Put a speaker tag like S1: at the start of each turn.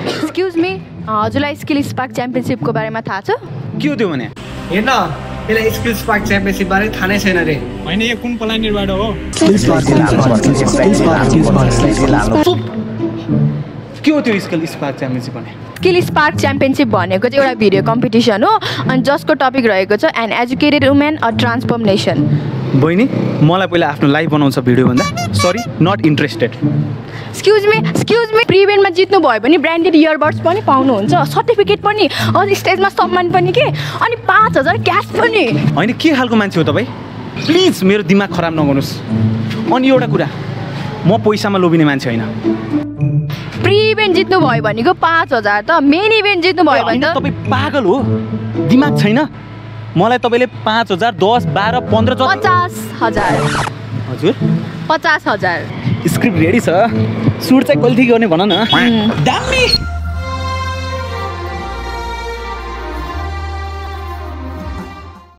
S1: Excuse me, हजुरलाई skill spark च्याम्पियनसिपको बारेमा थाहा छ?
S2: के हो त्यो भने?
S3: हेर्न यसलाई स्किल स्पार्क च्याम्पियनसिप बारे थाहा नै छैन रे।
S4: होइन यो कुन प्लानेटबाट हो?
S2: के हो त्यो स्किल स्पार्क च्याम्पियनसिप भने?
S1: स्किल स्पार्क च्याम्पियनसिप भनेको चाहिँ एउटा भिडियो कम्पिटिसन हो अनि जसको टपिक रहेको छ an educated women a transformation.
S2: बहिनी, मलाई पहिला आफ्नो लाइभ बनाउँछ भिडियो भन्दा sorry not interested.
S1: Excuse me, प्रिभेन्टमा जित्नु भयो भने ब्रान्डेड इयरबड्स पनि पाउनुहुन्छ, सर्टिफिकेट पनि, अझ स्टेजमा सम्मान पनि के, अनि 5000 क्यास पनि।
S2: होइन, के खालको मान्छे हो तपाईँ? प्लिज मेरो दिमाग खराब नगर्नुहोस्। अनि एउटा कुरा, म पैसामा लोभिने मान्छे होइन।
S1: प्री इभेन्ट जित्नु भयो भनेको 5000 त, मेन इभेन्ट जित्नु भयो भने त
S2: तपाईँ पागल हो? दिमाग छैन? मलाई तपाईँले 5000, 10, 12, 15,
S1: 50,000।
S2: हजुर
S1: 50,000।
S2: स्क्रिप्ट रेडी छ, सुट चाहिँ कहिले गर्ने भन न।
S4: दामी